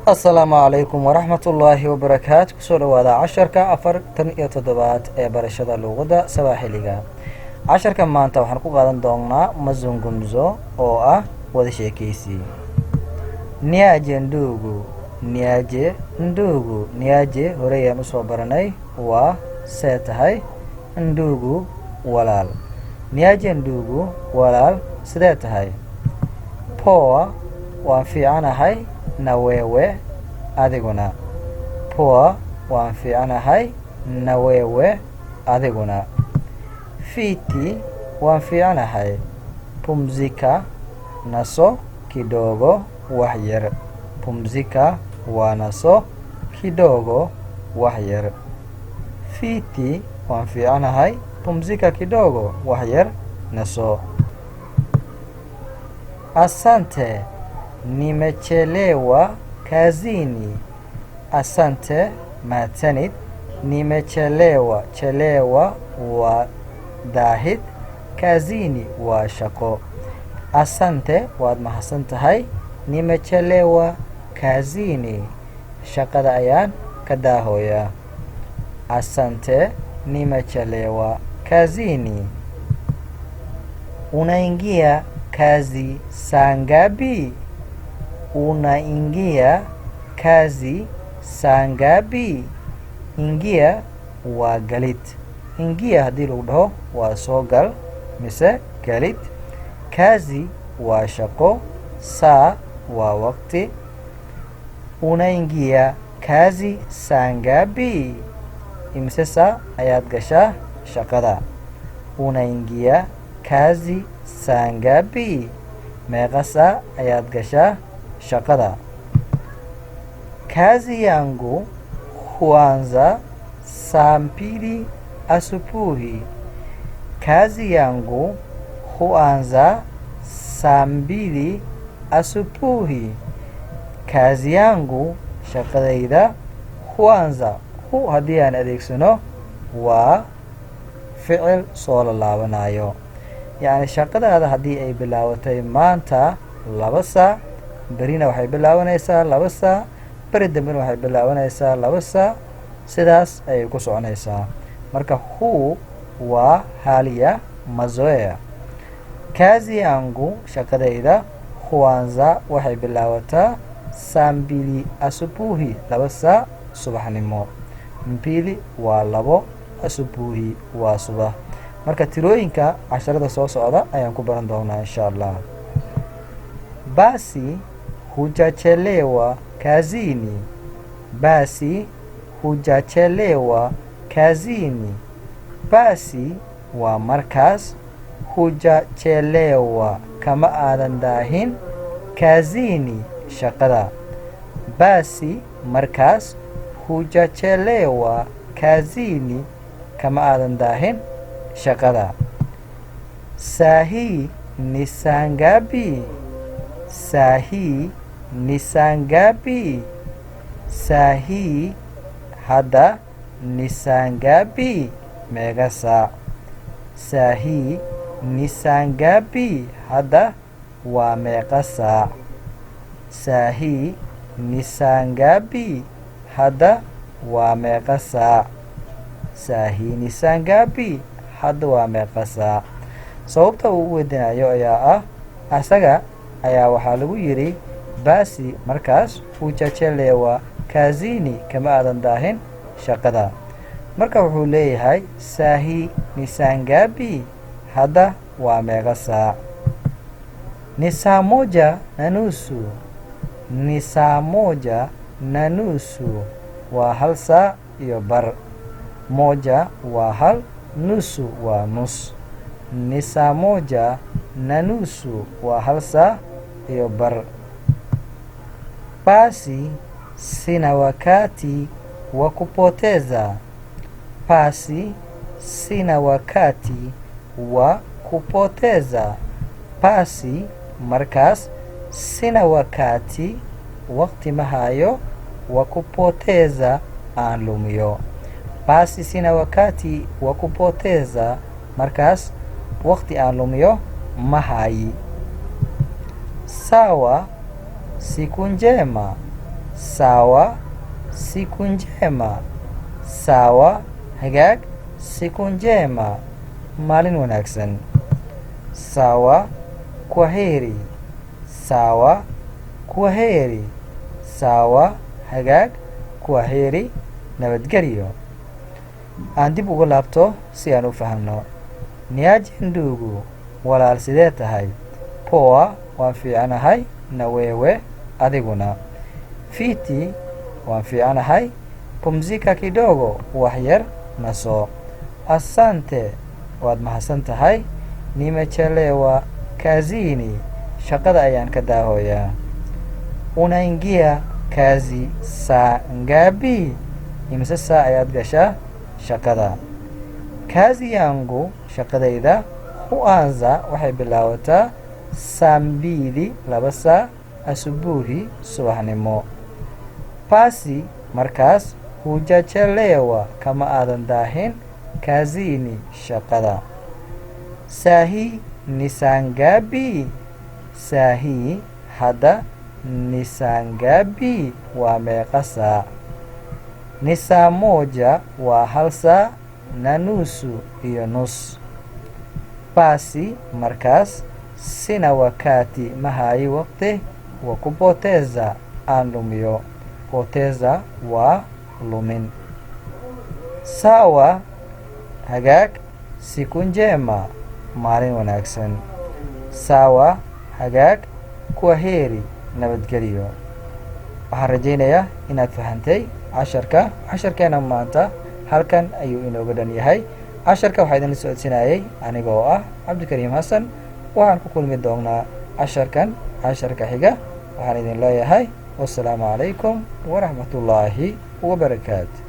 Asalaamu calaykum waraxmatullaahi wabarakaatu. Kusoo dhawaada casharka 47aad ee barashada luuqadda Sawaaxiliga. Casharka maanta waxaan ku qaadan doonaa mazungumzo, oo ah wada sheekeysi. Niaje ndugu? Niaje ndugu? Niaje horeyaan usoo baranay, waa see tahay. Ndugu, walaal. Niaje ndugu, walaal, sidee tahay? Poa, waan fiicanahay. Na wewe, adiguna? Poa, waan fiicanahay. Na wewe, adiguna? Fiti, waan fiicanahay. Pumzika, naso. Kidogo, wax yar. Pumzika waa naso, kidogo wax yar. Fiti, waan fiicanahay. Pumzika kidogo, wax yar naso. Asante, nimechelewa kazini. Asante, mahadsanid. Nimechelewa, chelewa waa daahid, kazini waa shaqo. Asante, waad mahadsan tahay. Nimechelewa kazini, shaqada ayaan ka daahooyaa. Asante, nimechelewa kazini. Unaingia kazi saa ngapi? Unaingia kazi saa ngapi? Ingia waa galid. Ingia haddii lagu dhaho waa soo gal mise galid. Kazi waa shaqo, saa waa waqti. Unaingia kazi saa ngapi? Imise saa ayaad gashaa shaqada? Unaingia kazi saa ngapi? Meeqa saa ayaad gashaa shaqada? Kazi yangu huanza saa 2 asubuhi. Kazi yangu huanza saa 2 asubuhi. Kazi yangu, shaqadayda. Huanza, hu haddii aan adeegsano waa ficil soo lalaabanayo. Yacni shaqadaada haddii ay bilaabatay maanta 2 saac, berina waxay bilaabanaysaa 2 saac, beri dambena waxay bilaabanaysaa 2 saac, sidaas ayay ku soconaysaa. Marka hu waa hali ya mazoea. Kazi yangu, shaqadayda, huanza, waxay bilaabataa, saa mbili asubuhi, 2 saac subaxnimo. Mbili waa labo, asubuhi waa subax. Marka tirooyinka casharada soo socda ayaan ku baran doonaa, insha Allah. Basi hujachelewa kazini. Basi hujachelewa kazini. Basi waa markaas, hujachelewa kama aadan daahin, kazini shaqada. Basi markaas, hujachelewa kazini kama aadan daahin shaqada. Saa hii ni saa ngapi? Saa hii ni saa ngapi? Saa hii hadda, ni saa ngapi, meeqa saac? Saa hii ni saa ngapi, hadda waa meeqa saac? Saa hii ni saa ngapi, hadda waa meeqa saac? Saa hii ni saa ngapi, hadda waa meeqa saac? Sababta uu u weydinayo ayaa ah, asaga ayaa waxaa lagu yidhi basi markaas, hujachelewa kazini, kama aadan daahin shaqada. Marka wuxuu leeyahay saa hii ni saa ngapi, hadda waa meeqa saac? Ni saa moja na nusu. Ni saa moja na nusu, waa 1 saac iyo bar. Moja waa hal, nusu waa nus. Ni saa moja na nusu waa 1 saac iyo bar. Basi sina wakati wa kupoteza. Basi sina wakati wa kupoteza. Basi markaas, sina wakati, waqti ma hayo, wa kupoteza, aan lumiyo. Basi sina wakati wa kupoteza, markaas waqti aan lumiyo ma hayi. Sawa, siku njema. Sawa, siku njema. Sawa, hagaag. Siku njema, maalin wanaagsan. Sawa, kwaheri. Sawa, kwaheri. Sawa, hagaag. Kwaheri, nabadgelyo. Aan dib uga laabto si aan u fahamno. Niaje ndugu, walaal, sidee tahay? Poa, waan fiicanahay. Na wewe, adiguna? Fiti, waan fiicanahay. Pumzika kidogo, wax yar naso. Asante, waad mahadsan tahay. Nimechelewa kazini, shaqada ayaan ka daahoyaa. Unaingia kazi saa ngapi? Imise saa ayaad gashaa shaqada? Kazi yangu, shaqadayda, huanza, waxay bilaabataa, saa mbili, 2 saa, asubuhi, subaxnimo. Basi, markaas, hujachelewa, kama aadan daahin, kazini, shaqada. Saa hii ni saa ngapi? Saa hii, hadda, ni saa ngapi? Waa meeqa saac? Ni saa moja, waa 1 saac, na nusu, iyo nus. Basi, markaas, sina wakati, ma hayo waqti, wa kupoteza, aan lumiyo. Poteza waa lumin. Sawa, hagaag. Siku njema, maalin wanaagsan. Sawa, hagaag. Kwaheri, nabadgelyo. Waxaan rajaynayaa inaad fahantay casharka. Casharkeena maanta halkan ayuu inooga dhan yahay. Casharka waxaa idinla socodsiinayay anigoo ah Cabdikariim Xasan. Waxaan ku kulmi doonaa casharkan casharka xiga. Waxaan idin leeyahay, wasalaamu calaykum waraxmatullaahi wabarakaatu.